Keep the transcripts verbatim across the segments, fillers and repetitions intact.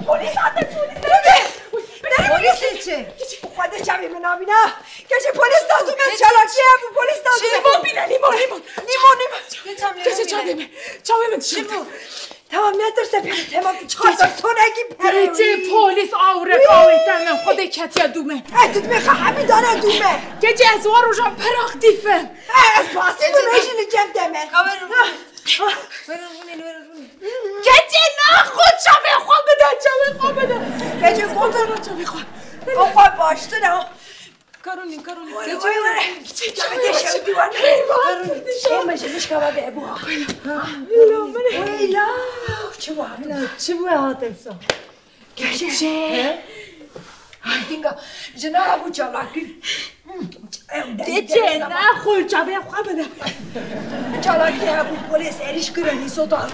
Polis hate, polis hate. Nerede polis? Xwedê çavê min nabîna. Keçê polis da dû me, çalakî hebû, polis da dû me. Lîmon bîne, lîmon, lîmon. Lîmon, lîmon. Keçê çavê min, çavê min dişim. Tamam, ne tirse pere, tamam, çiqas sonekî pere. Keçê polis awre awê te min, Xwedê ketiye dû me. E, tu dibê xwe hemî dane dû me. Keçê ez wa rojan per aktif im. E, ez pasî bûme jî li cem de me. Kamerun. Werin rûnê, werin rûnê. Keçê naxwe çavê xwe bide, çavê xwe bide. Keçê xwe bide çavê xwe. O xwe baştir e. Karolîn, Karolîn. Were, were, were. Çavê te şewitî were. Eyvah. Ê me ji nişka ve de hebû ha. Weyla. Çi wa? Çi bû hate wisa? Keçê. He? Ay, dinga, jina hebû çalakî. Keçê, ne xwe, çavê xwe bide. Çalakî hebû, polês êrîş kirin, îsota.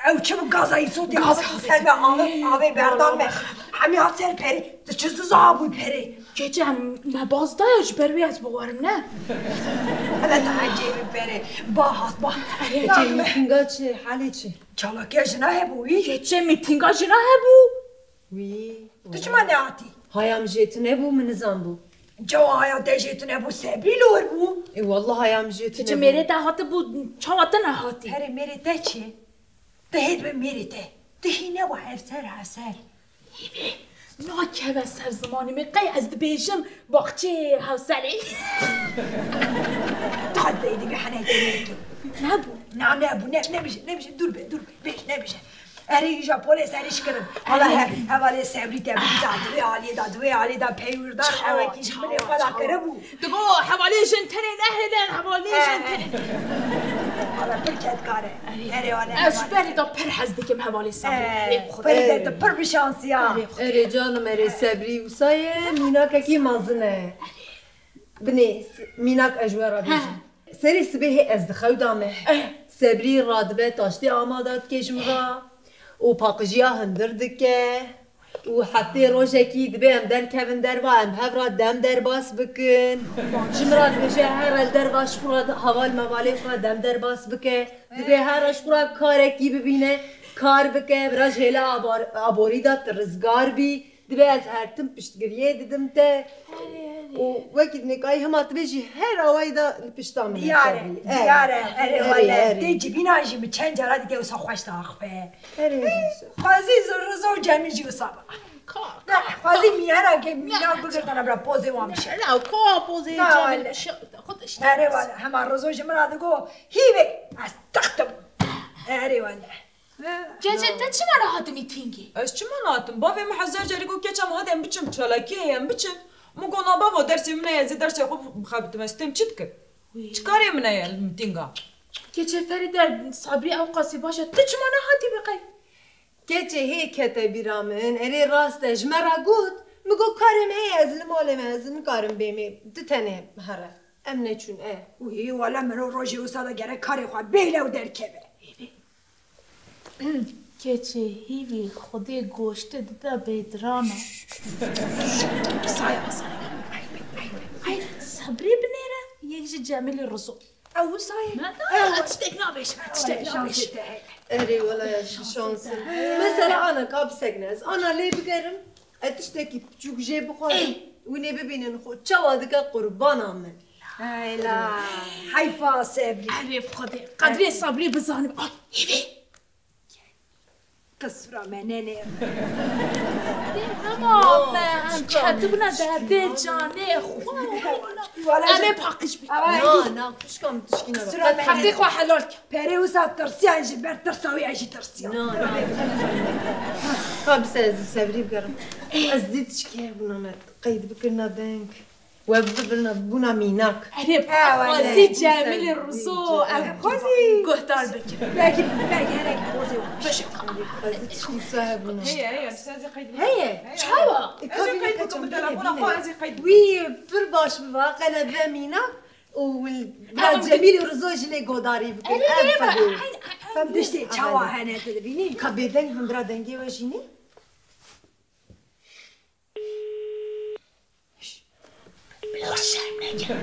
Ew çi bû, gaza îsotê. Gaza. Ser me avê, avê berdan me. Hemî hat ser perê. Tu çi ziza hebû perê? Keçê, me baz daye, ji ber wê ez biwerim, ne? Hele tu ecêbî perê. Ba hat, ba. Erê, Keçê, mîtînga çi, halê çi? Çalakiya jina hebû wî? Keçê, mîtînga jina hebû. Wî. Tu çima nehatî? Haya min jê tune bû, min nizanbû. Çawa haya te jê tune bû, Sebrî li wir bû? Ê, wallah haya min jê tune bû. Keçê, mêrê te hatibû, çawa te nehatî? Herê mêrê te çi? Tu hê dibe mêrê te. Tu hî nebû hevser hevser. Hîvî, nakeve ser zimanê min, qey ez dibêjim baxçeyê hewselê. Qey dibê hene tênê tu. Nebû. Na, nebû, ne, nebêje, nebêje, dûr be, dûr be, bêj, nebêje. Erê, îja polês êrîş kirin. Hala he-, hevalê Sebrî te biza, di vê aliyê de, di vê aliyê de peywirdan ewekî ji min ê xwe de kiribû. Digo, hevalê jin tenê nehêlin, hevalê jin tenê. Wala pir kedkar e. Erê, wala ez ji berê de pir hez dikim hevalê Sebrî. Erê, Xwedê. Pir de tu pir bi şansî ya. Erê, Xwedê. Erê canim, erê Sebrî wisa ye, mînakekî mezin e. Binê, s-, mînak ez ji we re bêjim. Serê sibehê ez di xew de me. Sebrî radibe taştê amade dike ji min re û paqijiya hundir dike. Û heftê rojekî dibê em derkevin derva, em hev re dem derbas bikin. Ji min re dibêje, her re li derva ji xwe re heval mevalê xwe re dem derbas bike. Dibê her re ji xwe re karekî bibîne, kar bike, bira ji hêla abar-, aborî de tu rizgar bî. Dibê ez her tim piştgiriyê didim te. Û wekî nikayî hima tu bêjî her awayî de li pişta min e. Diyar e, Sebrî. Erê, diyar e. Erê, erê, wele. Erê. Tê civînan jî min çend cara dike wisa xweş diaxife. Erê, erê. Xwezî zirrizo cemî jî wisa ba. Ka, ka, xwezî mîyanakê mînak bigirtana bira pozê wan bişe. Na, ka pozê cemî bişe. Xwe de işte. Erê wele, hema rizo ji min re digo, hîvê, ez textim. Erê wele. Keçê, te çima nehatî mîtîngê? Ez çima nehatim? Bavê min hezar carî got, keçe min hadi em biçin, çalakî heye, em biçin. Min got, na bavo, dersê min heye, ez ê dersê xwe bixebitim, ez têm çi dikim? Wî. Çi karê min heye li mîtînga? Keçê Ferîde, Sabrî ewqasî baş e, tu çima nehatî bi qey? Keçê hê kete bîra min, erê rast e, ji me re got, min got, karê min heye, ez li malê me, ez nikarim bêmê, di tenê here. Em neçûn, e. Wî, wele miro rojê wisa de gerek karê xwe bêle û derkeve. Keçê hîvî Xwedê goştê dide bêdirana. Saya, saya. Ay, Sebrî binêre, yek jî Cemîlî Rizo. Ew wisa ye? Me da, tiştek nabêje, tiştek nabêje. Erê, wela ya şansım. Mesela ana ka bisekine ez. Ana lê bigerim. Ez tiştekî piçûk jê bixwazim, wînê bibînin xwe çawa dike qurbana min. Heyla. Heyfa Sebrî. Erê Xwedê. Qedrê Sebrî bizanim. Ay, hêvê. Qisura me nenê. Hema me em ketibûna derdê canê xwe. Wala em ê paqij bî. Na, na, xwişka min tişkî nebe. Qisura me. Heqê xwe helal ke. Perê wisa tirsiyan ji ber tirsa wî ez jî tirsiyan. Na, na. Ka bise ez Sebrî bigerim. Ez dî tişkî hebûna me qeyd bikirina deng. We bibirina bûna mînak. Erê, xwezî Cemîlê Rizo, em xwezî guhdar bikin. Belkî, belkî herek pozê wan. Bişe. Xwezî çi wisa hebûna. Heye, heye, ez ê qeyd bikim. Heye, çawa? E, ez ê qeyd bikim, bi telefona xwe ez ê qeyd bikim. Wî pir baş biva, qene ve mînak û wil-, bira Cemîlê Rizo jî lê godarî bikin. Erê, erê, erê. Em xwedî. Diştê çawa hene, tu dibînî? Ka bêdeng bin, bira dengê we jî ne? Bila şerm neke.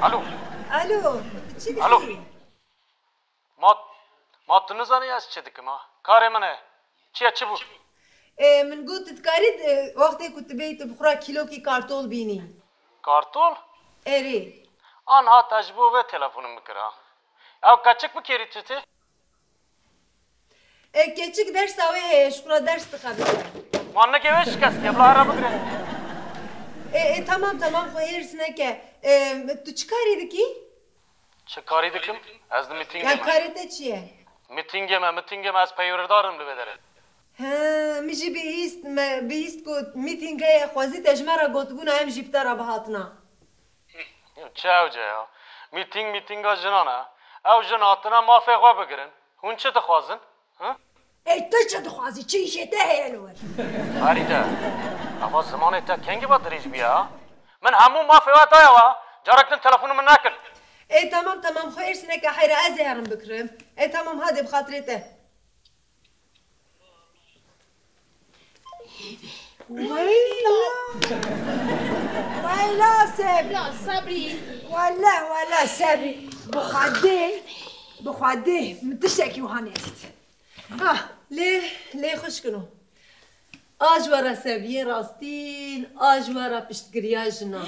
Alo. Alo. Çi dikî? Alo. Mat. Ma tu nizanî ez çi dikim ha? Karê min e. Çi ye, çi bû? E, min got, tu dikarî, e, wextê ku tu bêyî, tu bi xwe re kîlokî kartol bînî. Kartol? Erê. Anha te ji bo vê telefonim bikir ha. Ew keçik bi kêrî çi tê? E, keçik dersa wê heye, ji xwe re ders dixebite. Ma nigê wê şikestiye, bila here bigire. E, e, tamam, tamam, xwe hêrs neke. E, tu çi karî dikî? Çi karî dikim? Ez di mîtingê Ya me. Karê te çi ye? Mîtingê me, mîtingê me, ez peywirdarim li vê derê. He, min jî bihîst, me bihîst ku mîting heye, xwezî te ji me re gotibûna em jî bi te re bihatina. Çi ewce ya? Mîting mîtinga jinan e. Ew jin hatine mafê xwe bigirin. Hûn çi dixwazin? Hi? Ê, tu çi dixwazî? Çi îşê te heye li wir? Ferîde, eva zimanê te kengî ve dirêj bûye ha? Min hemû mafê we daye we. Carek din telefonê min nekir. Ê, tamam, tamam, xwe hêrs neke heyre, ez ê herim bikirim. Ê, tamam, hadê bi xatirê te. Weyla. Weyla Sebrî. La Sebrî. Wele, wele Sebrî. Bi Xwedê, bi Xwedê min tiştekî wiha nedît. Ah, lê, lê xwişkino. A ji we re Sebriyê rastîn, a ji we re piştgiriya jinan.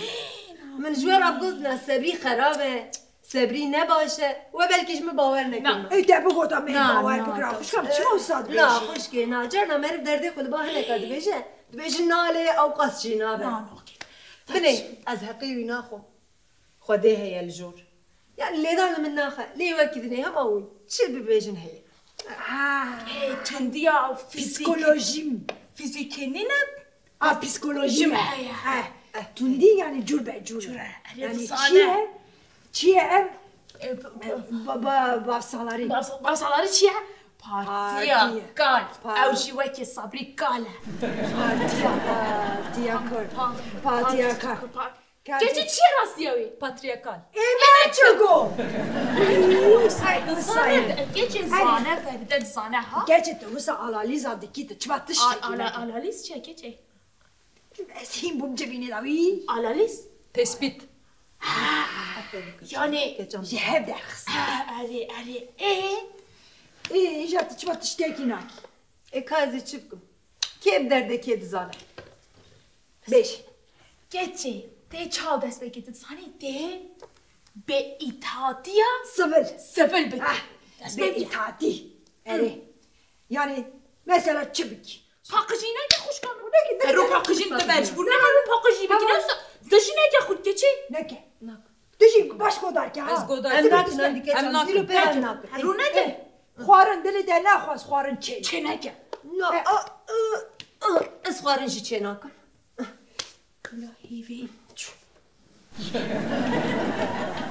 Min ji we re bigotina Sebrî xerab e, Sebrî ne baş e, we belkî ji min bawer nekirina. Na. Ê te bigota me Na, bawer na, bikira, na. Xwişka min çima wisa dibêjî? Na, xwişkê, na. Carna meriv derdê xwe li ba hineka dibêje, dibêjin nalê, ewqas jî nabe. Na, na, okey. Binê, ez heqê wî naxwim. Xwedê heye li jor. Yani lêdan li min naxe. Lê wekî dinê hema wî çi bibêjin heye. Ah. Hey, tundiya fizîk. Psikolojî. Fizîkê nîne. A, psikolojî mi? Heye, he. Eh, tundî yani cur be cur. Cur e. Erê, yani dizane. Çi ye? Çi ye ev? E, b-, b-, Ba-, ba-, bavsalarî. Bavsa-, bavsalarî çi ye? Partiya Partiya. Kal. Par- Ew jî wekî Sabrî Kal e. Partiya, partiya kal. Pa-, Partiya kal. pa-, Keçê çi ye rastiya wî? Patriyakal. Ê, me çi go? Ay, Ay, dizane, Ay. Keçê Ay. Zane, Ferîde dizane ha? Keçê tu wisa analîza dikî, tu çima tişt Al-, dikî ala-, nake? Analîz çi ye keçê? Ez hîn bûm civînê de wî. Analîz? Tespît. Ha, yani Geçen ji hev derxist. Ha, erê, erê. Ê? Ê, îja tu çima tiştekî nakî? Ê, ka ez ê çi bikim? Kê bi derdê kê dizane? Bêj. Keçê, tê çawa dest pê kir, tu dizanî tê bêîtatiya Sivil. Sivil bike. Ah, dest pê bêîtatî. Erê. Hı. Yani, mesela çi bikî? Paqijî neke xwişka min. Neke, neke, Ero neke, paqijî neke, tu mecbûr ne ero paqijî bikî. Tamam. Ne wisa, tu jî neke xwî keçê. Neke. Nake. Tu jî baş godar ke ha. Ez godar Em ke. Nakin, em dike. Em nakin, em nakin. Ero neke. Ero neke. Xwarin dilê te naxwaz xwarin çê. Çê neke. Na, E. a, ı, ı, ez xwarin jî çê nakim. La hêvî.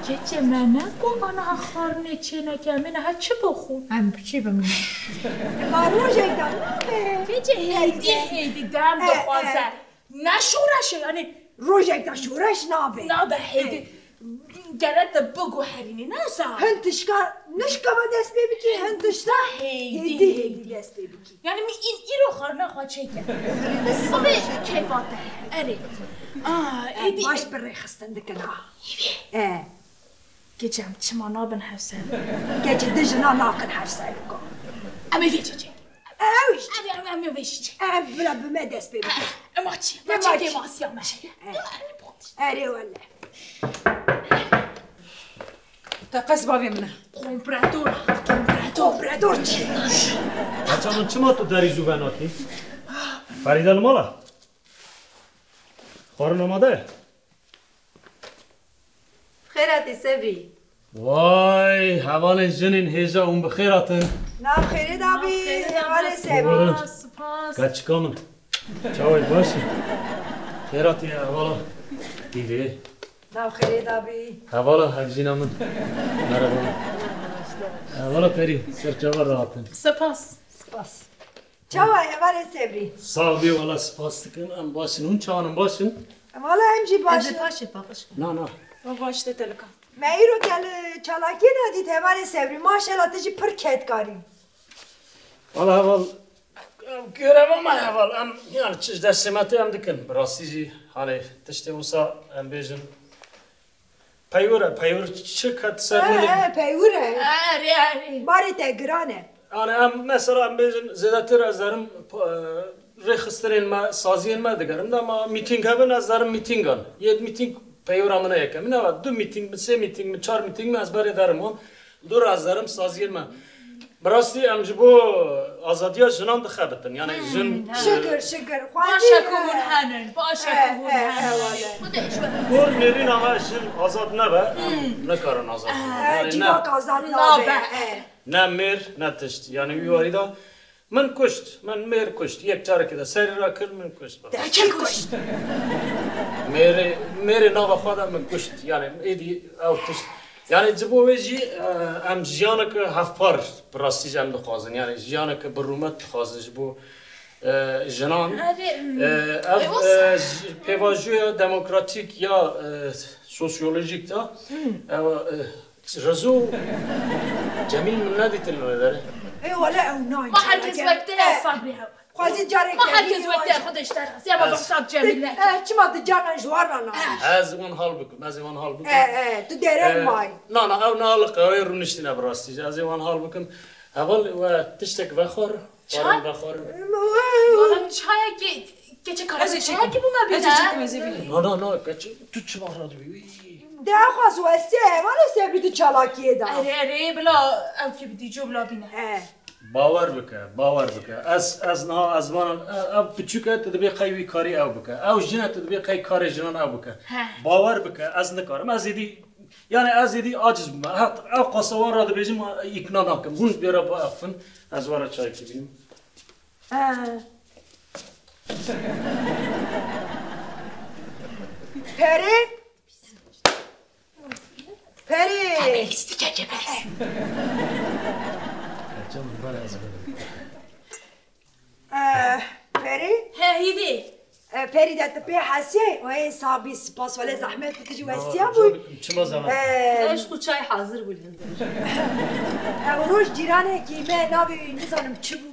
Keçê me ne ku ana xwarinê çê neke, min ha çi bixwim? Em bi çi bimin? Ma rojek de nabe. Keçê hêdî hêdî dem E, dixwaze. e. Ne şoreş e, yani Rojek de şoreş nabe. Nabe hêdî. Gerek te biguherînî, ne wisa? Hin tişka, nişka me dest pê bikî, hin tişka Hêdî, hêdî, hêdî hêdî. dest pê bikî. Yani min î-, îro xwarina xwe çêke. Sibê keyfa te. Erê. Ah, êdî. Baş bi rêxistin dikin ha. E. Keçê em çima nabin hevser? Keçê di jina nakin hevser biko. Em ê vê çê çêkin. Ew jî. Em, em, em ê vê çê çêkin. Em bila bi me dest pê bike. Em a çi? Em a çi? Em a çi? Kêmasiya me. E. Erê wele. Te qes bavê min e. Komprador, komprador. Komprador çi? Haça min çima tu derî zû venakî? Ferîde li mala? Xwarin amade ye? Xêr hatî Sebrî. Vay, hevalên jinên hêja hûn bi xêr hatin. Nav xêrê dabî, hevalê Sebrî. Spas, spas. Keçika min. Çawê baş î? Xêr hatî hevala. Dîvê. Nav xêrê dabî. Hevala hevjîna min. Merhaba. Hevala Perî, ser çava rahatin. Spas. Spas. Çawa hevalê Sebrî? Sax bî, wala spas dikim. Em baş in. Hûn çawan in, baş in? Wala em jî baş in. Ez ê paşê paqij kim. Na, na. Baş te telika. Me îro te li çalakiyê de dît hevalê Sebrî. Maşallah, tu jî pir kedkar î. Wala heval, ev göreva me heval. Em, yani çi ji destê me tê em dikin. Bi rastî jî, hani tiştê wisa em bêjin, Peywir e, peywir çi ket ser He, min? He, peywir e. Erê, erê. Barê te giran e. Yani em, mesela em bêjin, zêdetir ez derim, e, rêxistinên me, saziyên me digerim. De ma mîtîng hebin, ez derim mîtîngan. Yê mîtîng peywira min e yeke. Min eva du mîtîng, min sê mîtîng, min çar mîtîng, min ez berê derim wan. Dûr ez derim saziyên me. Bi rastî em ji bo azadiya jinan dixebitin. Yani jin, Şikir, şikir. Xwezî, Başek û hûn henin, başek û hûn henin. Xwedê ji we Gor nêrîna me jin azad nebe, em nikarin azad bibin. E, Yani ne, civak azad nabe. Nabe. E. Ne mêr, ne tişt. Yani wî warî de min kuşt, min mêr kuşt. Yek carekê de serî rakir, min kuşt. Te kî kuşt? Mêrê, mêrê nava xwe de min kuşt. Yani êdî ew tişt. Yani ji bo wê jî, e, em jiyaneke hevpar bi rastî jî em dixwazin. Yani jiyaneke bi rûmet dixwazin ji bo, e, jinan. Erê, E, ev, e, wisa. e, j-, pêvajoya demokratîk ya, e, sosyolojîk de, ev, e, Rezo Cemîl min nedîtin li vê derê. Ê wele ew nayên Ma herkes çalakê. wek te ya Sabrî hew. Xwezî carek Ma te herkes bînî wek te wan. Xwedê ji te razî. Ama Ez- bexsa Cemîl ne. E, çima tu carna ji wan re nayê? Ez wan hal bikim, ez ê wan hal bikim. E, e, tu dereng E, may. Na, na, ew ne aliqe, ew ê rûniştîne bi rastî. Ez ê wan hal bikim. Heval we tiştek vexwar, Çay? Xwarin vexwarin. Bana çayekî, keçe Ez ê kahve çekim. çayekî bû me Ez ê bîne. çekim, ez ê bîne. Na, na, na, keçe, tu çima radibî? De xwaz westiye, hevalê Sebrî tu çalakiyê da. Erê, erê, bila ew kê bi dîco bila bîne. He. Bawer bike, bawer bike. Ez, ez niha, ez vana, e, ev piçûk e, tu dibê qey wî karî ew bike. Ew jin e, tu dibê qey karê jinan ew bike. He. Bawer bike, ez nikarim. Ez êdî, yani ez êdî aciz bûme. He, ev qasa wan re dibêjim, îkna nakim. Hûn bêre biaxivin, ez we re çayekî bînim. He. Perê? Perê. Lîstikeke bes. Eh, Perê. He, hîvê. Eh, Perî de tu pê hesiyê, o ê sabî spas wele zehmet tu jî westiya bû. Çima zehmet? Eh, Eşq û çay hazir bû li hundir. Ew roj cîranekî me navê wî nizanim çi bû.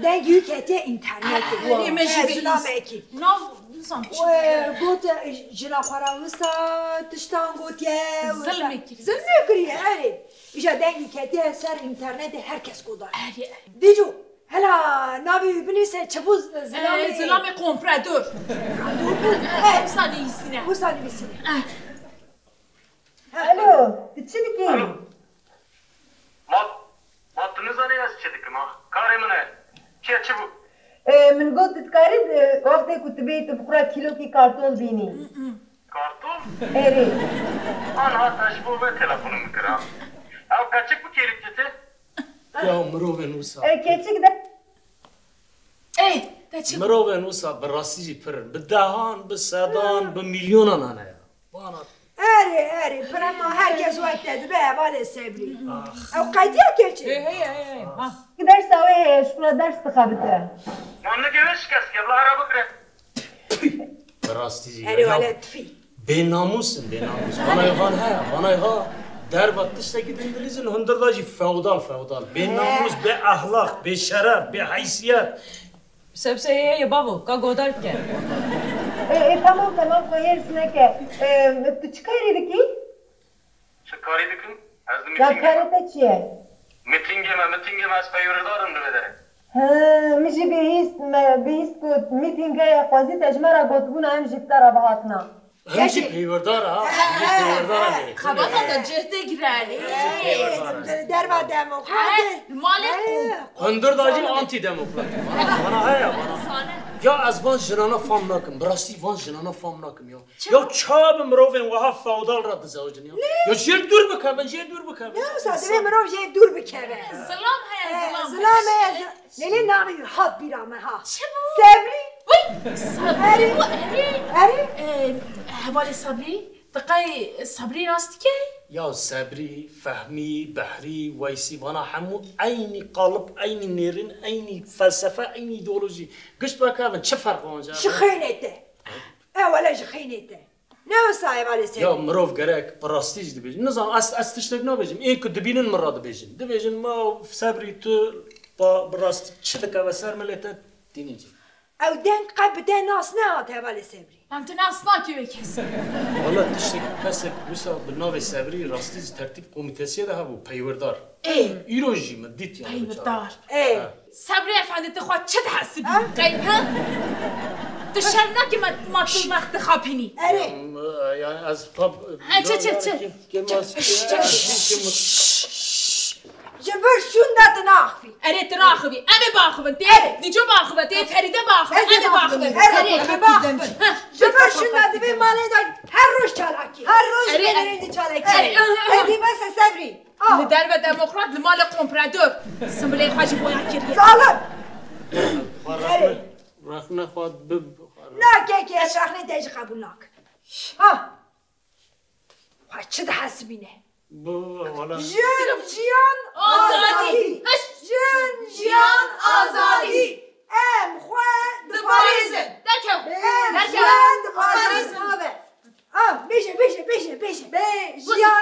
Dengê wî ketiye înternetê. Erê, me jî Eh, bihîst. Zilamekî. Nav, nizam çi. Û, eh, got, eh, jina xwe re wisa tiştan gotiye, wisa Zilmê kiriye. Zilmê kiriye, erê. Îja dengê ketiye ser înternetê, her kes godar. Erê, erê. Dîco, hela navê wî binivîse çi bû z-, zilamê? Eh, zilamê komprador. Komprador bû. Eh, wisa nivîsîne. Wisa nivîsîne. Eh. Alo, tu çi dikî? Alo. Ma, ma tu nizanî ez çi dikim ha? Karê min e. Çi ye, çi bû? E, min got, tu dikarî, e, wextê ku tu bêyî, tu bi xwe re kîlokî kartol bînî. Kartol? Erê. Anha te ji bo vê telefonê min kir ha. Ew keçik bi kêrî dite? Ya mirovên wisa. E, keçik de. Ê, te çi? Mirovên wisa bi rastî jî pir in. Bi dehan, bi sedan, bi milyonan hene ya. Bana Erê, erê, pirema herkes wek te dibe hevalê Sebrî. Ew qediya keçê. Hey, hey, hey, hey, ha. Dersa wê heye, ji xwe ders dixebite. Mamlekê wê şikest ke, bila hera bikire. Bi rastî jî Erê ya. Wele tifî. Bênamûs in, bênamûs. Vanayê ha ne ya, vanayê ha derva tiştekî din dilîzin, hundir da jî feodal, feodal. Bênamûs, bêehlaq, bêşeref, bêheysiyet. Sebseyê ye bavo, ka godar bike. E, e, tamam, tamam, xwe hêrs neke. E, tu çi karî dikî? Çi karî dikim? Ez di Ya mîtingê me. Karê te çi ye? Mîtingê me, mîtingê me, ez peywirdarim li vê derê. He, min jî bihîst, me bihîst ku mîting heye, xwezî te ji me re gotibûna em jî bi te re bihatina. Him jî peywirdarim ha. Him jî peywirdarim. Xebata te cih tê girelî. Derva demokrat. He, li malê He. Hundir da jî antidemokrat. Bana, bana heye, bana. Sane. Ya ez van jinana fam nakim. Bi rastî van jinana fam nakim ya. Çima? Ya çawa bi mirovên wiha feodal re dizewicin ya? Ne? Ya jê dûr bikevin, jê dûr bikevin. Ne wisa divê mirov jê dûr bikeve. Zilam heye, He, zilam. Zilam heye, zi- Lê lê navê wî hat bîra me ha. Çi bû? Sebrî. Wî, Sebrî Erê. bû, erê. Erê. Ee, hevalê Sebrî, tu qey Sebrî nas dikey? Ya Sebrî, Fehmî, Behrî, Weysî, vana hemû eynî qalib, eynî nêrîn, eynî felsefe, eynî îdeolojî. Gişt weke evin, çi ferq wan ji Ji hev e? Xeynê te. E wele ji xeynê te. Ne wisa hevalê Sebrî. Ya mirov gerek bi rastî jî dibêjin. Nizanim, ez, ez tiştek nabêjim. Ê ku dibînin min re dibêjin. Dibêjin, ma Sebrî tu pa-, bi rastî çi dikeve ser milê te, dînî cî. Ew deng qe bi te nas nehat hevalê Sebrî. Em tu nas nakî wê kesî. Wala tiştek pesek wisa bi navê Sebrî rastî ji tertîb komitesiyê de hebû, peywirdar. Ê. Îro jî min dît yani. Peywirdar. Ê. Ha. Sebrî efendi, tu xwe çi dihesibî? Ha? Qey, ha? Tu şerm nakî me, ma tu mex dixapînî? Erê. Em, e, yani ez tab-, Ha, çi, çi, çi? Kim, kim, kim, kim, kim, Ji vir şûnda tu naxivî. Erê, tu naxivî. Em ê baxivin. Tê Erê. Dîco baxive, tê Ferîde baxive. Ez ê Em ê baxivin. baxivin. Erê, Erê. Em ê baxivin. Heh. Ji vir şûnda di vê malê de her roj çalakî. Her roj Erê. Erê. Erê çalakî. Erê. Hezî bes e Sebrî. Ah. Li derve demokrat, li malê komprador. Simbilê xwe jî boya kiriye. Zalim. Xwe Erê. rexne, rexne xwe bi, bi xwe rexne. Na kekê, ez rexnê te jî qebûl nakim. Ha. Xwe çi dihesibîne? Bu, wala. Jin, jiyan, Azadî. azadî. Jin, jiyan, azadî. Em xwe diparêzin. Derkew. Em Derkew. jiyan diparêzin. Diparêzin. Ah, bêje, bêje, bêje, bêje. Bê, Wisa. jiyan.